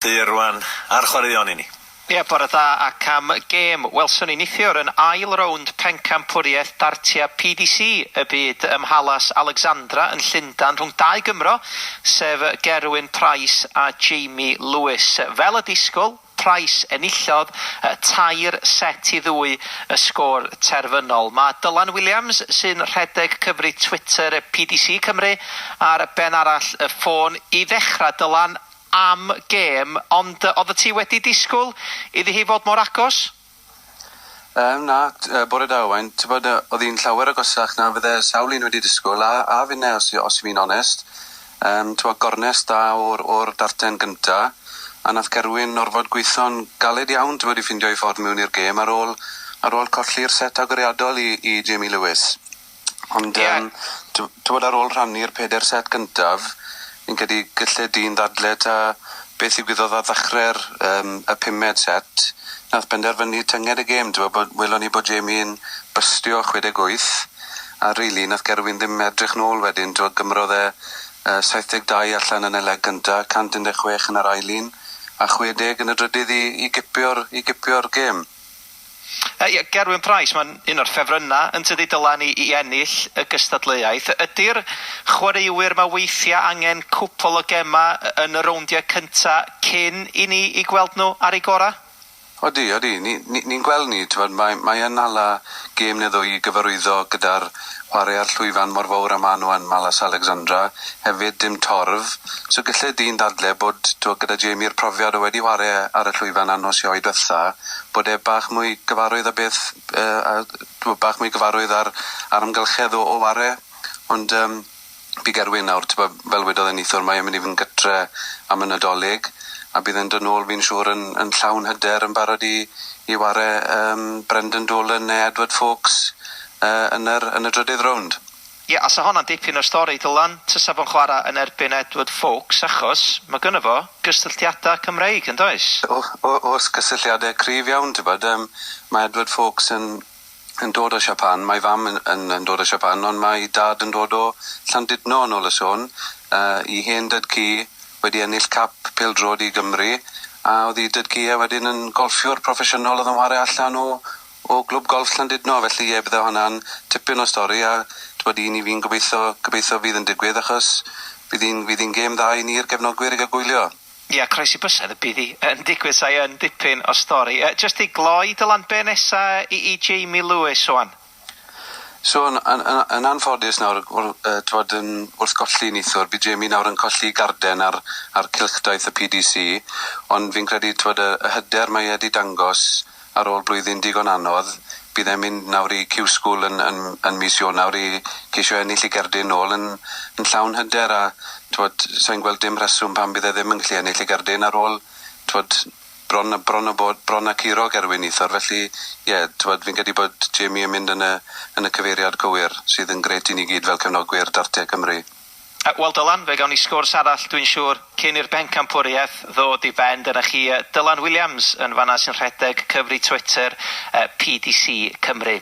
Rwan ar chwaraeon i ni. Ie, bore da ac am gêm welson ni neithiwr yn ail rownd pencampwriaeth dartiau PDC y byd ym Mhalas Alexandra yn Llundain rhwng dau Gymro, sef Gerwyn Price a Jamie Lewis. Fel y disgwyl, Price enillodd 3 set i 2 y sgôr terfynol. Mae Dylan Williams, sy'n rhedeg cyfri Twitter PDC Cymru, ar ben arall y ffôn i ddechrau. Dylan, am gêm, ond oedd ti wedi disgwyl iddi hi fod mor agos? Na, bore da, Owain. Ti'n bod, oedd hi'n llawer agosach na fydde sawl un wedi disgwyl, a finne, os fi'n onest. Ti'n bod, gornest da o'r darten gynta, a nath Gerwyn orfod gweithio'n galed iawn, ti'n bod, i ffindio ei ffordd mewn i'r gêm ar ôl colli'r set agoriadol i Jamie Lewis. Ond yeah. Ti'n bod, ar ôl rhannu'r peder set gyntaf, fi'n credu gallai dyn ddadle ta beth ddigwyddodd ar ddechrau'r y pumed set, nath benderfynu tynged y gêm. Ti'n bod, welon ni bod Jamie yn bystio 68, a really nath Gerwyn ddim edrych nôl wedyn. Ti'n bod, gymrodd e 72 allan yn y leg gynta, 116 yn yr ail un, a 60 yn y drydydd i gipio'r gêm. Yeah, Gerwyn Price, mae'n un o'r ffefrynnau yn tydi, Dylan, i ennill y gystadleuaeth. Ydy'r chwaraewyr mae weithiau angen cwpl o gemau yn y rowndiau cynta cyn i ni i gweld nhw ar eu gorau? Odi. Ni'n ni, ni gweld ni, t'mod, mae yn hala gêm neu ddwy i gyfarwyddo gyda'r chwarae ar llwyfan mor fawr â maen nhw yn Mhalas Alexandra. Hefyd dim torf. So gallai dyn ddadle bod, t'mod, gyda Jamie'r profiad o wedi chwarae ar y llwyfan ar nos Iau diwetha, bod e bach mwy gyfarwydd â beth, t'mod, bach mwy gyfarwydd ar amgylchedd o ware. Ond bu Gerwyn nawr, t'mod, fel wedodd e neithiwr, mae e'n mynd i fynd gytre am y Nadolig a bydd e'n dod nôl, fi'n siŵr, yn llawn hyder, yn barod i ware Brendan Dolan neu Edward Foulkes yn y drydydd rownd. Ie, yeah, a sa hwnna'n dipyn o stori, Dylan, tysa fo'n chwarae yn erbyn Edward Foulkes, achos mae gynno fo gysylltiadau Cymreig, yn does? Oes, gysylltiadau cryf iawn, ti'n bod. Mae Edward Foulkes yn dod o Japan, mae fam yn dod o Japan, ond mae dad yn dod o Llandudno yn ôl y sôn. I hen dad-cu wedi ennill cap pêl-droed i Gymru, a oedd ei dad-cu e wedyn yn golffiwr proffesiynol oedd yn chwarae allan o glwb golff Llandudno, felly ie, bydde hwnna'n tipyn o stori, a t'bod, un i fi'n gobeithio fydd yn digwydd, achos fydd hi'n gêm dda i ni'r gefnogwyr i gael gwylio. Ie, yeah, croesi bysedd y bydd hi yn digwydd, sa'i yn dipyn o stori. Just i gloi, Dylan, be nesa i Jamie Lewis wan? So, yn anffodus nawr, t'wod, wrth golli neithiwr, bydd Jamie nawr yn colli garden ar cylchdaith y PDC, ond fi'n credu, t'wod, y hyder mae wedi dangos ar ôl blwyddyn digon anodd, bydd e'n mynd nawr i Q-School yn mis Ionawr i ceisio ennill ei gerdyn nôl yn llawn hyder a, t'wod, sa'n gweld dim rheswm pam bydd e ddim yn gallu ennill ei gerdyn ar ôl, t'wod, bron o bod, bron a curo Gerwyn neithiwr. Felly, ie, yeah, t'wod, fi'n credu bod Jamie yn mynd yn y cyfeiriad cywir, sydd yn grêt i ni gyd fel cefnogwyr dartiau Cymru. Wel, Dylan, fe gawn ni sgwrs arall, dwi'n siŵr, cyn i'r bencampwriaeth ddod i ben. Dyna chi Dylan Williams yn fanna sy'n rhedeg cyfri Twitter PDC Cymru.